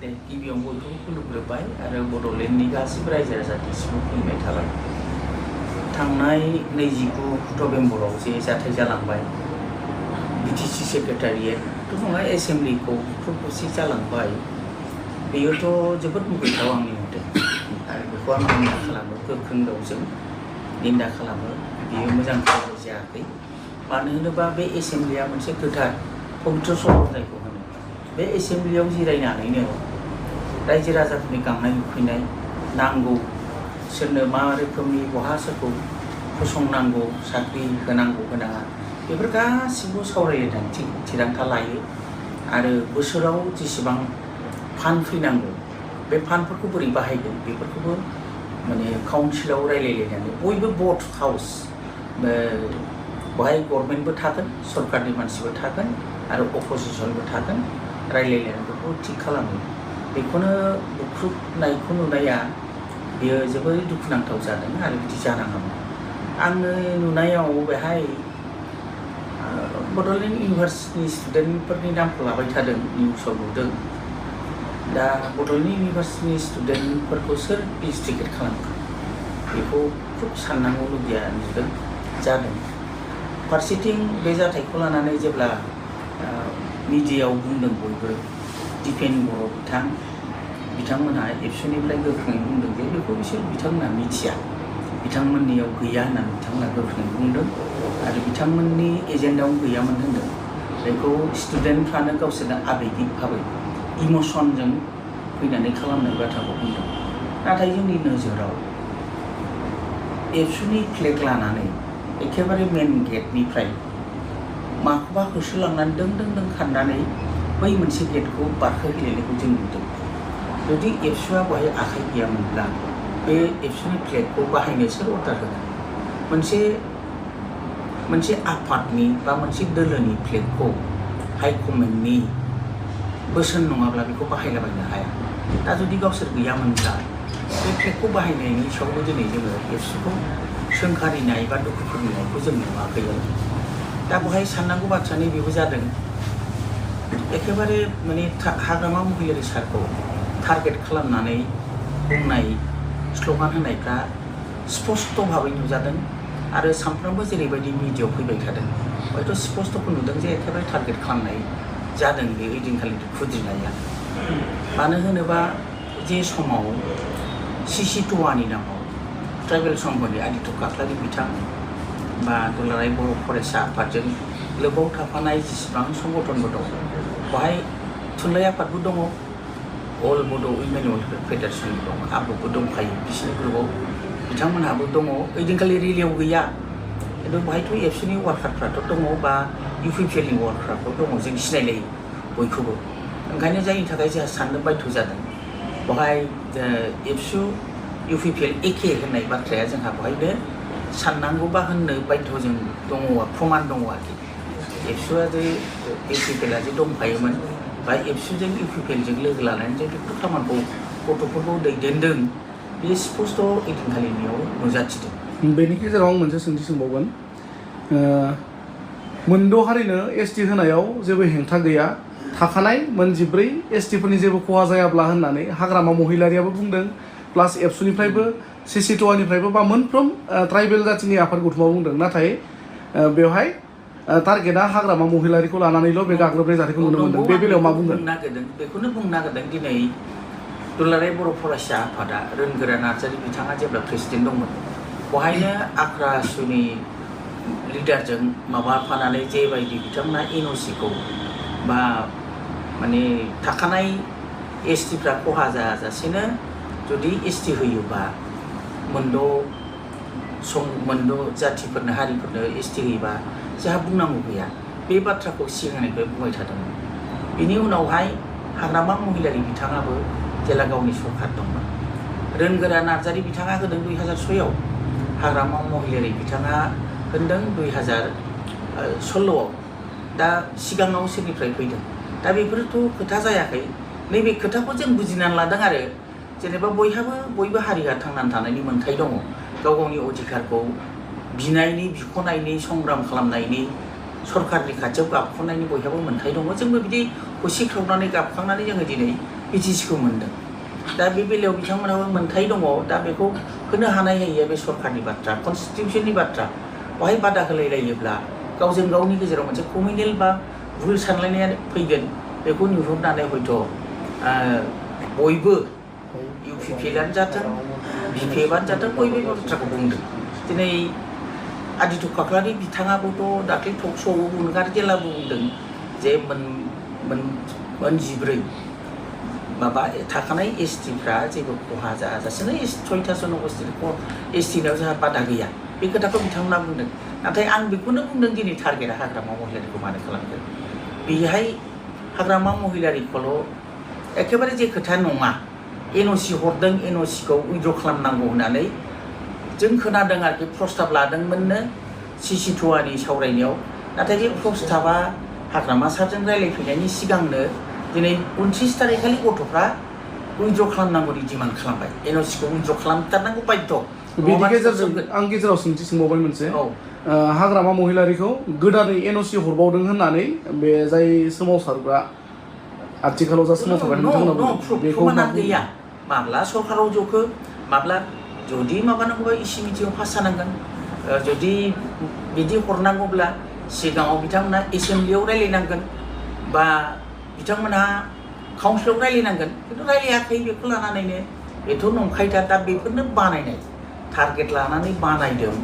गिबियाव बयखौबो खुलुमग्रोबाय आरो बड'लेण्डनि गासिबो रायजो राजानिसिम खुलुमनाय थाबाय। थांनाय 29 नभेम्बराव जे जाथाय जालांबाय BTC सेक्रेटारियेट नङा एसेम्बलिखौ प्रप'ज जालांबाय, बेयोथ' जोबोद मुगैथाव आंनि मथे आरो बेखौ आं निन्दा खालामो, गोख्रों रावजों निन्दा खालामो। बेयो मोजां खामानि जायाखै। मानो होनोबा बे एसेम्बलिया मोनसे गोथार पबित्र सहर जायखौ होनो। बे एसेम्बलियाव जिरायनानैनो रायजो राजाफोरनि गांनाय उखैनाय नांगौ, सोरनो मा रोखोमनि बहा सोरखौ फसंनांगौ, साख्रि होनांगौ होनाङा, बेफोर गासिबो सावरायलायनानै थिरांथा लायो आरो बोसोराव जेसेबां फान्ड फैनांगौ बे फान्डफोरखौ बोरै बाहायगोन बेफोरखौबो माने काउन्सिलाव रायलायलायनानै बयबो भट हाउस, बेवहाय गभर्नमेन्टबो थागोन, सरकारनि मानसिबो थागोन आरो अपोजिसनबो थागोन, रायलायलायनानै बेखौ थिग खालामो। बेखौनो बुख्रुबनायखौ नुनाया बेयो जोबोर दुखुनांथाव जादों आरो बिदि जानाङामोन। आङो नुनायाव बेहाय बड'लेण्ड इउनिभार्सिटिनि स्टुडेन्टफोरनि नामखौ लाबाय थादों, निउसाव नुदों। दा बड'लेण्ड इउनिभार्सिटिनि स्टुडेन्टफोरखौ सोर इन्स्टिगेट खालामखो बेखौ खुब साननांगौलगिया नुदों, जादों। फारसेथिं बे जाथायखौ लानानै जेब्ला मिडियायाव बुंदों बयबो, दिपेन बर' बिथांमोनहा एबसुनिफ्राय गोख्रोङै बुंदों जे बेखौ बिथांमोनहा मिथिया, बिथांमोननियाव गैया होननानै बिथांमोनहा गोख्रोङै बुंदों आरो बिथांमोननि एजेन्डायाव गैयामोन होनदों। बेखौ स्टुडेन्टफ्रानो गावसोरनो आबेगिक भाबै इमसनजों फैनानै खालामनाय बाथ्राखौ बुंदों। नाथाय जोंनि नोजोराव एबसुनि फ्लेग लानानै एखेबारे मेन गेटनिफ्राय माखौबा होसोलांनानै दों खाननानै बै मोनसे गेटखौ बारहोहैलायनायखौ जों नुदों। जुदि एबसुआ बेवहाय आखाइ गैयामोनब्ला बे एबसुनि फ्लेगखौ बाहायनो सोर अर्डार होगोन? मोनसे आफादनि बा मोनसे दोलोनि फ्लेगखौ हाइकमेन्टनि बोसोन नङाब्ला बेखौ बाहायलाबायनो हाया। दा जुदि गावसोर गैयामोनब्ला बे फ्लेगखौ बाहायनायनि सायावबो दिनै जोङो एबसुखौ सोंखारिनाय बा दुखु फोरमायनायखौ जों नुवाखै। दा बेवहाय साननांगौ बाथ्रानि बेबो जादों, एखेबारे माने हाग्रामा महिलारी सारखौ टारगेट खालामनानै बुंनाय स्ल'गान होनायफ्रा स्पस्ट भाबै नुजादों आरो सानफ्रोमबो जेरैबायदि मिडियायाव फैबाय थादों हयथ' स्पस्टखौ नुदों जे एखेबारे टारगेट खालामनाय जादों बे ओइदिनखालि खुद्रिनाया। मानो होनोबा जे समाव CC टुवानि नामाव ट्राइबेल संघनि आदित्य काख्लारि बिथां बा दुलाराय बर' फरायसा आफादजों लोगोआव थाफानाय जेसेबां संगठनबो दं, बेवहाय थुनलाइ आफादबो दङ, अल बड' उइमेन वेलफेयार फेडारेसनबो दं, आब'बो दंखायो बिसोरनि ग्रुपआव, बिथांमोनहाबो दङ। ओइदिनखालि रिलियाव गैया, खिन्थु बेवहायथ' एबसुनि वार्कारफ्राथ' दङ बा UPPLनि वार्कारफ्राथ' दङ, जों सिनायलायो बयखौबो। ओंखायनो जायनि थाखाय जोंहा साननो बाध्य जादों बेवहाय एबसु UPPL एखे होननाय बाथ्राया जोंहा बेवहायनो साननांगौ बा होननो बाध्य जों दङ, प्रमान दङ आरोखि। एबसुआ जे UPPLआ जे दंफायोमोन बा एबसुजों UPPLजों लोगो लानानै जे बेफोर खामानिखौ गथ'फोरखौ दैदेनदों, बे स्पस्ट ओइदिनखालिनियाव नुजाथिदों। बेनि गेजेराव आं मोनसे सोंथि सोंबावगोन। मोनद' हारिनो ST होनायाव जेबो हेंथा गैया, थाखानाय मोन 14 ST फोरनि जेबो खहा जायाब्ला होननानै हाग्रामा महिलारियाबो बुंदों, प्लास एबसुनिफ्रायबो CC टुवानिफ्रायबो बा मोनफ्रोम ट्राइबेल जातिनि आफाद गौथुमा बुंदों। नाथाय बेवहाय टारगेटआ हाग्रामा महिलारिखौ लानानैल' बे गाग्लोबनाय जाथायखौ नुनो मोनदों। बे बेलायाव मा बुंगोन? बेखौनो बुंनो नागिरदों। दिनै दुलाराय बर' फरायसा आफादा रोनगोरा नार्जारी बिथाङा जेब्ला प्रेसिडेन्ट दंमोन, बेवहायनो आख्रा सुनि लिडारजों माबाफानानै जेबायदि बिथांमोना NOC-खौ बा माने थाखानाय STफ्रा खहा जायाजासेनो जुदि ST होयोबा मोनद' जातिफोरनो हारिफोरनो ST होयोबा जोंहा बुंनांगौ गैया, बे बाथ्राखौ सिगांनिफ्राय बुंबाय थादोंमोन। बिनि उनावहाय हाग्रामा महिलारी बिथाङाबो जेला गावनि सरकार दंमोन, रोनगोरा नार्जारी बिथाङा होदों 2006आव, हाग्रामा महिलारी बिथाङा होनदों 2016आव। दा सिगाङाव सोरनिफ्राय फैदों? दा बेफोरथ' खोथा जायाखै। नैबे खोथाखौ जों बुजिनानै लादों आरो जेनेबा बयबो हारिया थांनानै थानायनि मोन्थाय दङ, गाव गावनि अधिकारखौ बिनायनि, बिख'नायनि, संग्राम खालामनायनि, सरकारनि खाथियाव गाबख'नायनि बयहाबो मोन्थाय दङ। जोंबो बिदि होसिख्रावनानै गाबखांनानै जोङो दिनै BTC खौ मोनदों दा बे बेलायाव बिथांमोनहाबो मोनथाय दङ दा बेखौ होनो हानाय होयैया बे सरकारनि बाथ्रा कनस्टिटिउसननि बाथ्रा बहाय बादा होलायलायोब्ला गावजों गावनि गेजेराव मोनसे कमिउनेल बा भुल सानलायनाया फैगोन बेखौ नुहुरनानै हयथ' बयबो UPPLआनो जाथों BPFआनो जाथों बयबो बे बाथ्राखौ बुंदों दिनै आदित्य काकलारि बिथाङाबोथ' दाख्लै टक श'आव बुंदों आरो जेलाबो बुंदों जे मोनजिब्रै माबा थाखानाय STफ्रा जेबो खहा जायाजासेनो 6टा जनगोष्ठीखौ STनाव जोंहा बादा गैया बे खोथाखौ बिथांमोना बुंदों नाथाय आं बेखौनो बुंदों दिनै टारगेटआ हाग्रामा महिलारिखौ मानो खालामदों बेहाय हाग्रामा महिलारिखौल' एखेबारे जे खोथा नङा NOC हरदों NOC खौ उइद्र' खालामनांगौ होननानै जों खोनादों आरोखि प्रस्ताब लादोंमोननो CC2नि सावरायनायाव नाथाय बे प्रस्ताबा हाग्रामा सारजों रायलायफैनायनि सिगांनो दिनै 29 तारिखखालि गथ'फ्रा उइद्र' खालामनांगौनि डिमान्ड खालामबाय NOC खौ उइद्र' खालामथारनांगौ बाध्य बेनि गेजेरजों आं गेजेराव सोंथि सोंबावबाय मोनसे हाग्रामा महिलारिखौ गोदानै NOC हरबावदों होननानै बे जाय सोमावसारग्रा आथिखालाव जा सोमावसारग्रा बेखौ गैया माब्ला सरकाराव जखो माब्ला जुदि माबानांगौबा इसी मिटिङाव पास जानांगोन जुदि बिदि हरनांगौब्ला सिगाङाव बिथांमोना एसेम्ब्लियाव रायलायनांगोन बा बिथांमोनहा काउन्सिलाव रायलायनांगोन खिन्थु रायलायाखै बेखौ लानानैनो बेथ' नंखायदा दा बेफोरनो बानायनाय टारगेट लानानै बानायदों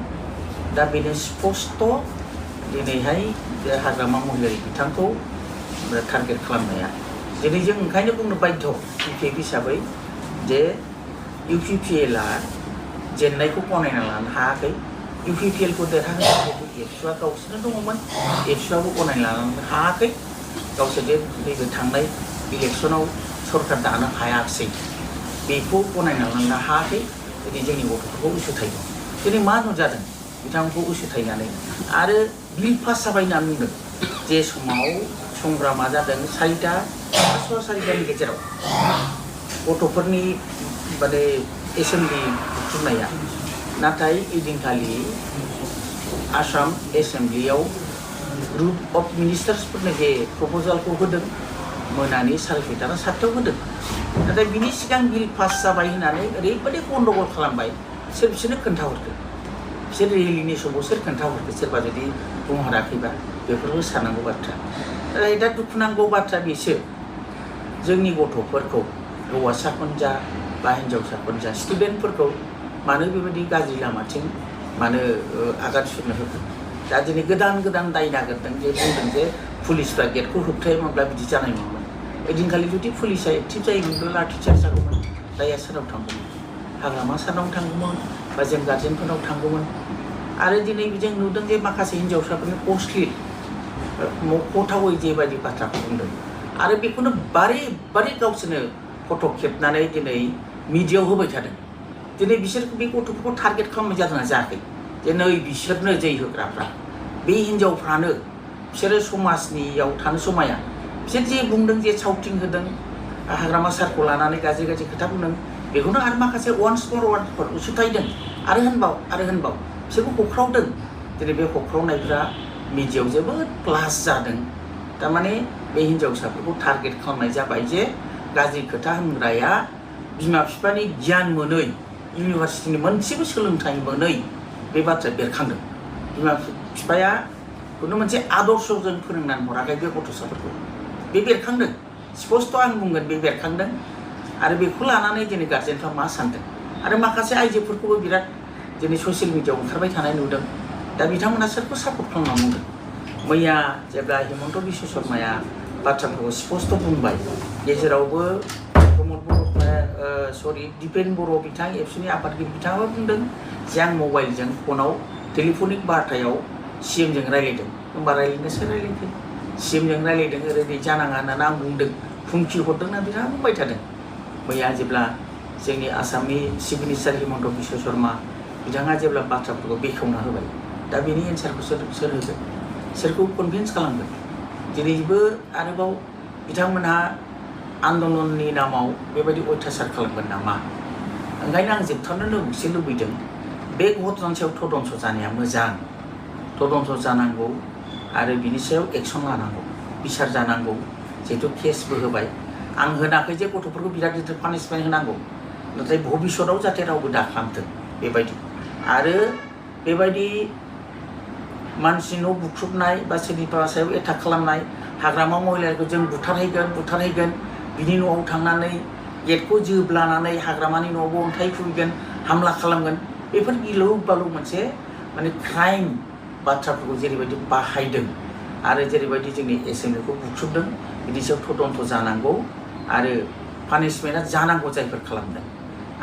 दा बेनो स्पष्ट दिनैहाय हाग्रामा महिलारि बिथांखौ टारगेट खालामनाया दिनै जों ओंखायनो बुंनो बाध्य UPF हिसाबै जे UPPLआ जेननायखौ गनायना लानो हायाखै UPPLखौ देरहाहोनो एबसुआ गावसोरनो दङमोन एबसुआबो गनायना लानो हायाखै गावसोर जे नैबे थांनाय इलेक्सनाव सरकार दानो हायाखिसै बेखौ गनायना लानो हायाखै दिनै जोंनि गथ'फोरखौ उसुथायदों दिनै मा नुजादों बिथांमोनखौ उसुथायनानै आरो बिल पास जाबाय होनना बुंदों जे समाव संग्रामा जादों 4टा 4टानि गेजेराव गथ'फोरनि माने एसेम्ब्लि बुख्रुबनाया नाथाय ओइदिनखालि आसाम एसेम्ब्लियाव ग्रुप अफ मिनिस्टार्सफोरनो जे प्रप'जालखौ होदों मोनानि 7:30 ना 7टायाव होदों नाथाय बिनि सिगां बिल पास जाबाय होननानै ओरैबायदि गन्डगल खालामबाय सोर बिसोरनो खोन्थाहरदो बिसोर रेलिनि समाव सोर खोन्थाहरदो सोरबा जुदि बुंहराखैबा बेफोरबो साननांगौ बाथ्रा नाथाय दा दुखुनांगौ बाथ्रा बेसो जोंनि गथ'फोरखौ हौवासाखौनो जा बा हिन्जावसाखौनो जा स्टुडेन्टफोरखौ मानो बेबायदि गाज्रि लामाथिं मानो आगान सुरनो होगोन दा दिनै गोदान दाय नागिरदों जे बुंदों जे पुलिसफ्रा गेटखौ होबथायोमोनब्ला बिदि जानाय नङामोन ओइदिनखालि जुदि पुलिसा एक्टिभ जायोमोनब्ला लाठिचार्ज जागौमोन दाया सोरनाव थांगौमोन हाग्रामा सारनाव थांगौमोन बा जों गार्जेनफोरनाव थांगौमोन आरो दिनै जों नुदों जे माखासे हिन्जावसाफोरनि कस्टलि मख'थावै जेबायदि बाथ्राखौ बुंदों आरो बेखौनो बारे गावसोरनो फट' खेबनानै दिनै मिडियायाव होबाय थादों दिनै बिसोर बे गथ'फोरखौ टारगेट खालामनाय जादोंना जायाखै जे नै बिसोरनो जै होग्राफ्रा बे हिन्जावफ्रानो बिसोरो समाजनियाव थानो समाया बिसोर जे बुंदों जे सावथिं होदों हाग्रामा सारखौ लानानै गाज्रि खोथा बुंदों बेखौनो आरो माखासे वान्स उसुथायदों आरो होनबाव बिसोरखौ हख्रावदों दिनै बे हख्रावनायफ्रा मिडियायाव जोबोद प्लास जादों थारमाने बे हिन्जावसाफोरखौ टारगेट खालामनाय जाबाय जे गाज्रि खोथा होनग्राया बिमा बिफानि गियान मोनै इउनिभार्सिटिनि मोनसेबो सोलोंथाइ मोनै बे बाथ्राया बेरखांदों बिमा बिफाया खुनु मोनसे आदर्शजों फोरोंनानै हराखै बे गथ'साफोरखौ बे बेरखांदों स्पष्ट आं बुंगोन बे बेरखांदों आरो बेखौ लानानै दिनै गार्जेनफ्रा मा सानदों आरो माखासे आइजोफोरखौबो बिराद दिनै ससियेल मिडियायाव ओंखारबाय थानाय नुदों दा बिथांमोना सोरखौ सापर्ट खालामना बुंदों मैया जेब्ला हिमन्त बिश्व शर्माया बाथ्राफोरखौ स्पष्ट बुंबाय गेजेरावबो दिपेन बर' बिथां एबसुनि आफादगिरि बिथाङाबो बुंदों जे आं मबाइलजों फनाव टेलिफनिक बार्तायाव CMजों रायलायदों होमबा रायलायनोसो रायलायदों CMजों रायलायदों ओरैबायदि जानाङा होननानै आं बुंदों फुंखि हरदोंना बिथाङा बुंबाय थादों मैया जेब्ला जोंनि आसामनि चिफ मिनिस्टार हिमन्त बिश्व शर्मा बिथाङा जेब्ला बाथ्राफोरखौ बेखेवना होबाय दा बेनि एन्सारखौ सोर होगोन सोरखौ कनभिन्स खालामगोन दिनैबो आरोबाव बिथांमोनहा आन्दलननि नामाव बेबायदि अयथासार खालामगोन नामा ओंखायनो आं जोबथारनो मोनसे लुबैदों बे घटनानि सायाव तदन्त जानाया मोजां तदन्त जानांगौ आरो बिनि सायाव एक्सन लानांगौ बिसार जानांगौ जिहेतु केसबो होबाय आं होनाखै जे गथ'फोरखौ बिराद गिदिर पानिशमेन्ट होनांगौ नाथाय भबिष्यताव जाहाथे रावबो दा खालामथों बेबायदि आरो बेबायदि मानसि न' बुख्रुबनाय बा सोरनिबा सायाव एटाक खालामनाय हाग्रामा महिलारिखौ जों बुथारहैगोन बिनि न'आव थांनानै गेटखौ जोब्लानानै हाग्रामानि न'आवबो अन्थाइ खुबैगोन हामला खालामगोन बेफोर गिलु बालु मोनसे माने क्राइम बाथ्राफोरखौ जेरैबायदि बाहायदों आरो जेरैबायदि जोंनि एसेम्बलिखौ बुख्रुबदों बिनि सायाव तदन्त जानांगौ आरो पानिशमेन्टआ जानांगौ जायफोर खालामदों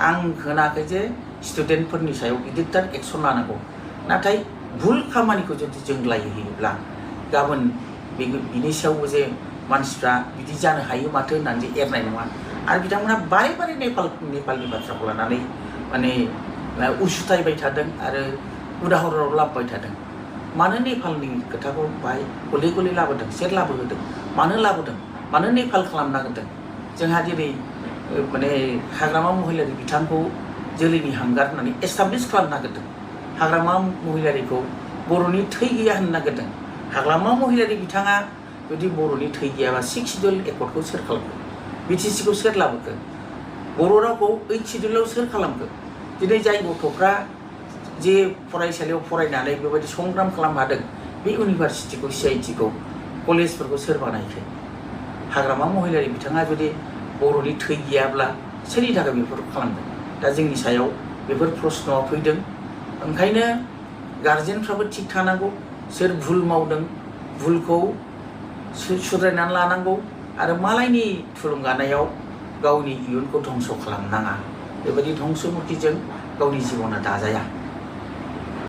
आं होनाखै जे स्टुडेन्टफोरनि सायाव गिदिरथार एक्सन लानांगौ नाथाय भुल खामानिखौ जुदि जों लायहोयोब्ला गाबोन बिनि सायावबो जे मानसिफ्रा बिदि जानो हायो माथो होननानै जे एरनाय नङा आरो बिथांमोना बारे बारे नेपालनि बाथ्राखौ लानानै माने उसुथायबाय थादों आरो उदाहरनाव लाबोबाय थादों मानो नेपालनि खोथाखौ बाहाय गले गले लाबोदों सोर लाबोहोदों मानो लाबोदों मानो नेपाल खालामना होदों जोंहा दिनै माने हाग्रामा महिलारि बिथांखौ जोलैनि हांगार होननानै एस्टाब्लिश खालामनो नागिरदों हाग्रामा महिलारिखौ बर'नि थै गैया होननो नागिरदों हाग्रामा महिलारि बिथाङा जुदि बर'नि थै गैयाबा 6 शिड्युल एकर्डखौ सोर खालामखो BTC खौ सोर लाबोखो बर' रावखौ 8 शिड्युलाव सोर खालामखो दिनै जाय गथ'फ्रा जे फरायसालियाव फरायनानै बेबायदि संग्राम खालामनो हादों बे इउनिभारसिटिखौ CIT खौ कलेजफोरखौ सोर बानायखो हाग्रामा महिलारि बिथाङा जुदि बर'नि थै गैयाब्ला सोरनि थाखाय बेफोरखौ खालामदों दा जोंनि सायाव बेफोर प्रश्नआ फैदों ओंखायनो गार्जेनफ्राबो थिग थानांगौ सोर भुल मावदों भुलखौ सुद्रायनानै लानांगौ आरो मालायनि थुलुंगानायाव गावनि इयुनखौ धंस खालामनाङा बेबायदि धंस मुथिजों गावनि जिबना दाजाया